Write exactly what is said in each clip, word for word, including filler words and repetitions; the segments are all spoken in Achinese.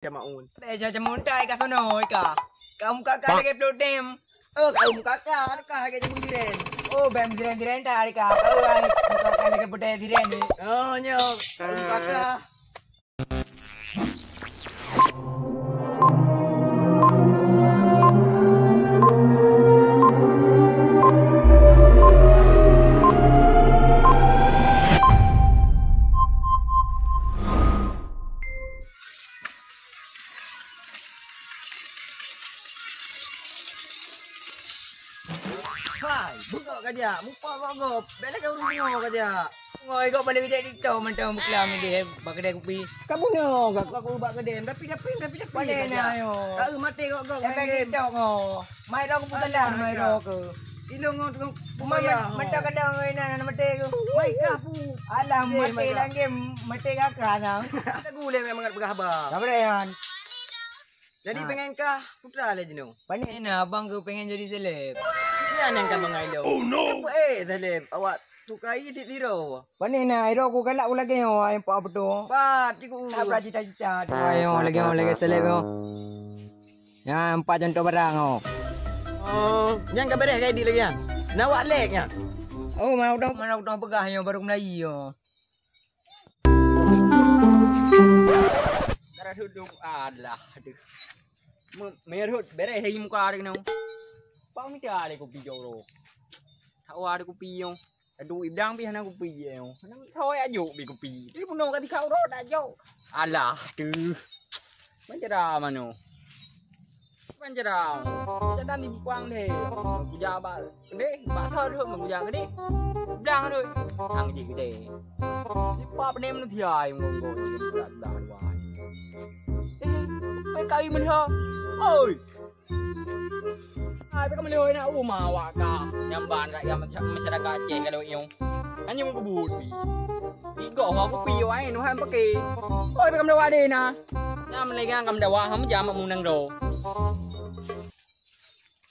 Camaun. Eh, ja jamun tai ka sono ka. Kamu kakak lagi plotem. Oh, kamu kakak, kakak lagi jamun jiren. Oh, bem jiren-jiren tai ka. Kau ai, muka kakak lagi plotem jiren ni. Oh, nyo, kamu kakak. Hai, beugok kajak, mupa gop-gop, bèk lagèe ureueng pungo kajak. Ngoi gop balik kejak TikTok mantong beuklam idéh bak keudè kupi. Ka bunoe gak aku bak keudè, tapi tapi tapi tapi. Pandai na yo. Ka eu maté gop-gop main game. TikTok ngo. Mai dong kupi salah mai dong ke. Ilo ngo tu. Mantong kadang ngoi na maté ke. Mai kah pu. Alah maté lagi maté kakak na. Lagu lé memang peugah ba. Ka boleh yan. Jadi pengen kah putra lé jinoe? Pane na abang ke pengen jadi seleb. Nyan nyang ka mangai lom. Oh no. Apa eh seleb? Awak tukai di tiro. Pane na iro ku galak ku lagèe nyoe ai empat betul. Pat cikgu. Tak pernah cita-cita. Ayo lagèe nyoe lagèe seleb nyoe. Ya empat contoh barang oh. Oh, nyang ka beres kai di lagi ya. Nawak lek nya. Oh, mana udah mana udah peugah nyoe baru mulai yo. Karena duduk alah aduh. Me- merut beres hai muka hari nang. Pang mita ada kopi joro. Tawa ada kopi yang. Aduh ibdang pih hana kopi yang. Nang tawa ajuk bi kopi. Jadi bunuh kati kau ro tak jok. Alah aduh. Macam mana? Panjara. Jangan dibuang deh. Kuja bak gede, bak thor tu kuja gede. Blang tu. Hang je gede. Di pap ni manusia yang ngonggo je berat dah dua. Eh, kau kali melihat. Oi. Hai, kau melihat nak rumah awak kah? Nyamban rakyat masyarakat Aceh kalau nyong. Hanya mengkebut. Igoh aku pi wai nu han pakai. Oi, kau melihat deh nah. Nyam lagi kau melihat ham jam munang do.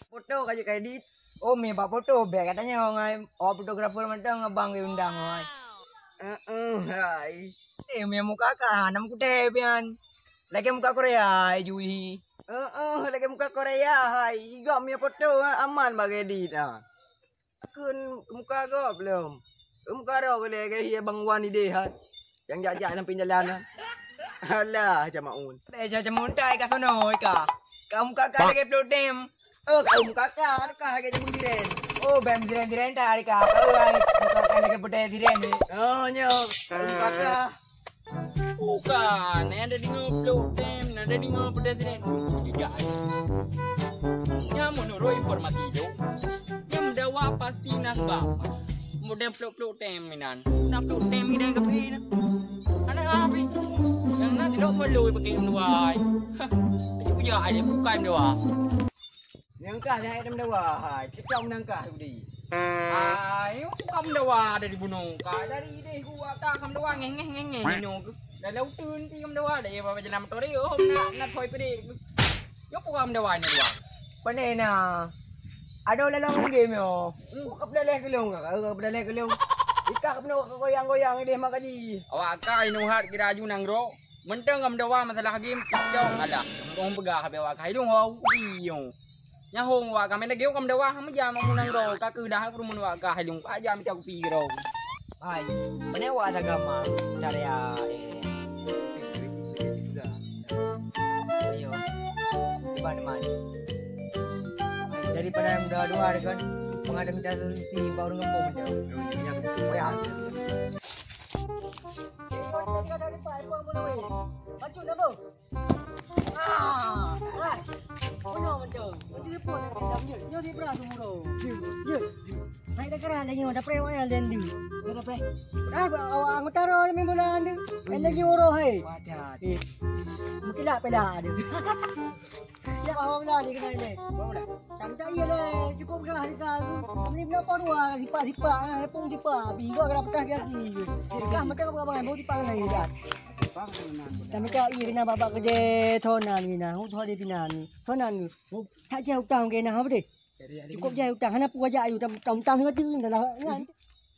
Foto ka jeuet ka edit. Oh, mi bak foto bèk katanya ngai. Oh, fotografer mantong abang geundang ngai. Heeh, hai. Eh, mi muka ka hana meukutai pian. Lagèe muka Korea, eh, Juhi. Heeh, lagèe muka Korea, hai. Igok mi foto aman bak edit ah. Kheun muka gob lom. Muka roh lé gaya bang wan idéh hai. Nyang jak-jak lam pinjalan. Alah, Camaun. Eh, Camaun tai ka sono ka. Kamu kakak lagi plotem. Oh, kamu kakak, kakak lagi jamu jiren. Oh, bem jiren-jiren tai ka. Kau ai, kakak lagi plotem jiren ni. Oh, nyo, kamu kakak. Bukan, ada di ngeplok tem, ada di ngeplok tem. Tidak. Yang menurut informasi itu, yang mendawa pasti nasbah. Model plok-plok tem inan. Na plok tem inan ke pi na. Anak api. Yang na tidak perlu pakai menduai. Itu punya aja bukan doa. Nyang kah nyang dem dawa hai, cekam nang kah udi. Hai, bukan mendawa dari gunung. Ka dari deh gua tak kam dawa ngeh ngeh ngeh ngeh ino. Dah lauteun pi kam dawa dah ya baba jalan motor yo. Oh, nak nak thoi pede. Yo bukan mendawa ni dua. Pane na. Ada lalang game yo. Bukan pedalai kelong kah, bukan pedalai kelong. Ikah kena goyang-goyang deh mak kaji. Awak ka ino hat kira aju nang ro. Mantong kam dawa masalah game TikTok. Alah, hong peugah habéh awak ka hidung ho upi yo. Nyahong wa kami lagi kam dawa ham jam munang ro ka keudah aku mun wa ka hidung aja mita kupi ro. Hai, mana wa ada gama carya eh. Ayo. Di mana mana. Daripada yang dua-dua kan pengadam kita solusi baru ngepung dia. Ya. Ikut tadi ada lipat, ikut apa nama? Pacut dah, bro. Ah, ah. Mana macam? Macam apa nak kena nyo? Nyo di beras semua tu. Yo, yo. Hai tak kira lagi, ada pre wayang dan di. Ada pre. Dah awak anggota roh main bola tu. Lagi uroh hai. Padat. Eh. Mungkin lah pelah ada. Ya, bawang dah dia kenal ni. Bawang dah. Tak minta iya lah. Cukup dah dia kan. Kami berapa dua sipak-sipak ah, pun sipak. Binggo kena pekah kaki. Pekah macam apa abang mau sipak kan ni dah. Bang, tenang, bang. Tak minta iya kena babak kerja sonan ni nah. Hu tu dia pina ni. Sonan ni. Hu tak jauh utang ke nah apa deh? Cukup jauh utang. Hana pun aja ayu utang utang utang tu dah lah. Kan.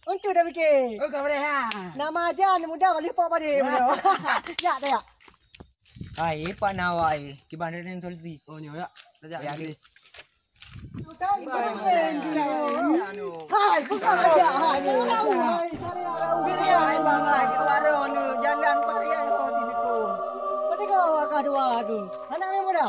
Untuk dah fikir. Oh, kau boleh ha. Nama aja ni mudah balik pak pada. Ya, dah ya. Hai, eh, Pak Nawa, eh. Kiban ada solusi. Oh, nyoe ya. Tajak Ya, solusi. Hai, buka aja. Hai, buka aja. Hai, cari orang. Hai, Bang, hai, ke warung tu. Jalan parian ho di Bikung. Kau tengok awak kah dua tu. Anak ni muda?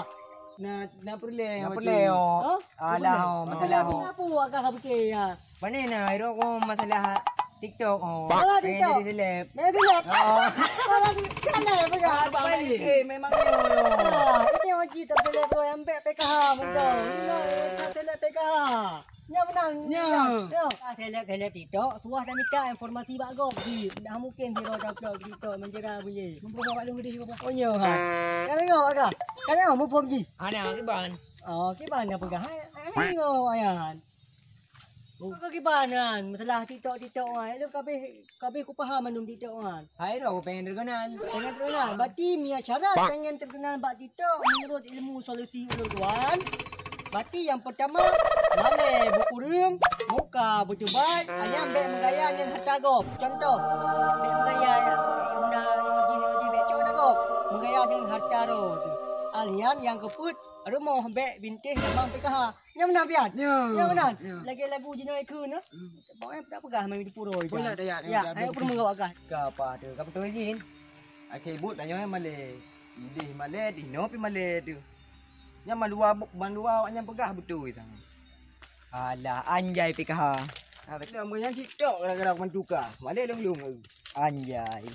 Na, na peureulèe. Na peureulèe, oh. Hah? Alah, oh, masalah. Masalah apa awak kah beutôi ya? Mana na, iro ko masalah TikTok, oh. Masalah TikTok. Pengen jadi seleb. Pengen seleb? Oh. Masalah TikTok. Kan dah pegang. Abang Malik, eh, memang nyo. Ah, itu yang wajib tak seleb, bro. Yang baik P K H, betul. Ino, eh, tak seleb P K H. Nyo beuna. Nyo. Nyo. Ah, seleb, seleb TikTok. Suah dah minta informasi bak gob. Di, dah mungkin siro TikTok, TikTok menjera bunyi. Mumpung awak lôn gede juga, bah. Oh, nyo, ha. Kan tengok, Kak. Kan tengok, mumpung ji. Ana, kiban. Oh, kiban dah pegang. Hai, hai, tengok, ayan. Kau kiban kan, masalah TikTok, TikTok kan. Lalu kabeh, kabeh ku paham mandum TikTok kan. Hai dah, aku pengen terkenal. Pengen terkenal. Berarti mia syarat pengen terkenal bak TikTok menurut ilmu solusi ulun tuan. Berarti yang pertama, malèe beukureueng, muka beutubat, ayam bèk meugaya ngon harta gob. Contoh, bèk meugaya ya, eh, benda jih, jih bèk cok dah gob. Meugaya ngon harta roh tu. Alian yang keupeuet, rumoh bèk bintéh lamang P K H. Nyang meunan pian? Nyo. Nyang meunan? Nyo. Lagèe lagu jinoe kheun, eh? Hmm. Pokoknya tak peugah main di puro. Pokoknya dah, ya, ya, ya, ayo peurumoh awak kah. Ka apa tu? Ka beutôi jin? Akhé buet tanyoe malèe. Idéh malèe, dinoe pi malèe tu. Nyang mandua bu-, mandua awak nyan peugah beutôi sang. Alah, anjay P K H. Ha, tapi dah meunan cit tok gara-gara mantuka. Malèe lông-lông. Anjay.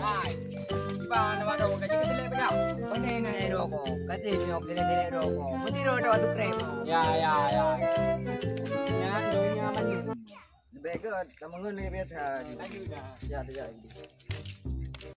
Hai. Iban nama dong gaji ketelek pegang. Pandai na ero ko. Kata sio ketelek-telek ero ko. Mesti ero dah tu krem. Ya, ya, ya. Ya, dunia maju. Lebih ke tamangun ni biasa. Maju dah. Ya, dah, ya.